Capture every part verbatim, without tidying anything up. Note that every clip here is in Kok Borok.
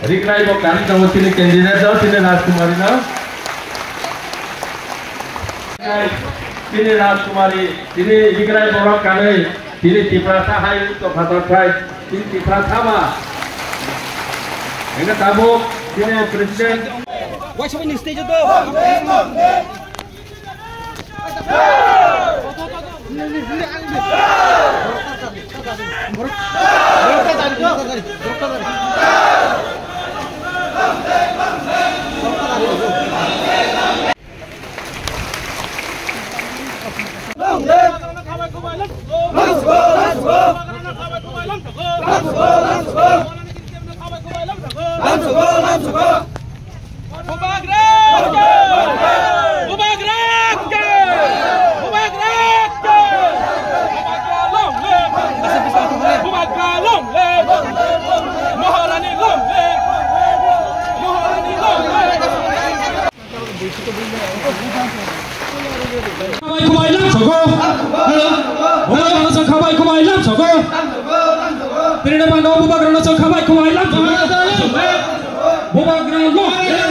Rignai bo kani tongo tini candidate no, tini Rajkumari no. Tini Rajkumari, tini Rignai borok kani, tini Tiprasa hai to phatar khai, tini Tiprasa ma. Enga tabuk, tini president. Waisa ni stage to. Bubagra ke! Bubagra ke! Bubagra ke! Bubagra long live! Bubagra long live! Maharani long live! Maharani long live! Khabai khumai lam soko. Hello. Hello. Hello. Khabai khumai lam soko. Tini bano Bubagra no khabai khumai lam soko. Bubagra long live!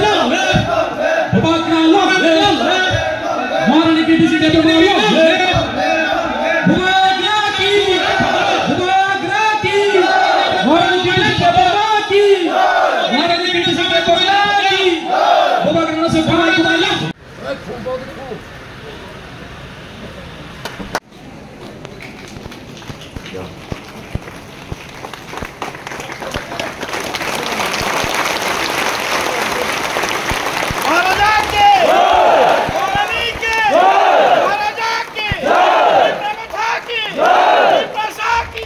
Bubagra long live! Maharani K T C Debbarma long live! Bubagra ki! Bubagra ki! Maharani K T C Debbarma ki! Maharani K T C Debbarma ki! Bubagra no khabai khumai lam. महाराजा के! महारानी के! महाराजा के! प्रभुता की! प्रभुता की!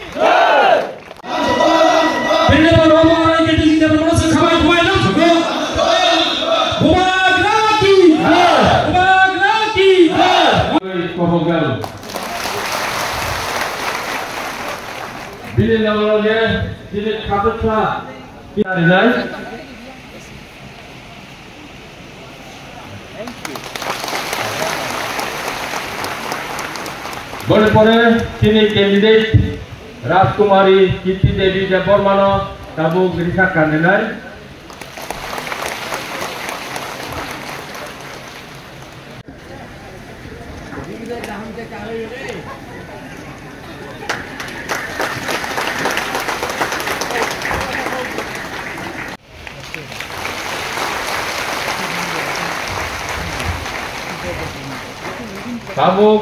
Pini bo romo rai ke tisi jabra mano se khabai khumai lam soko. Bubagra ki! Bubagra ki! Kohogal. Bini loge loge tini khatuksa. Boni pore tini candidate Rajkumari Kirti Devi Debbarmano tabuk risa kandinai. Tabuk.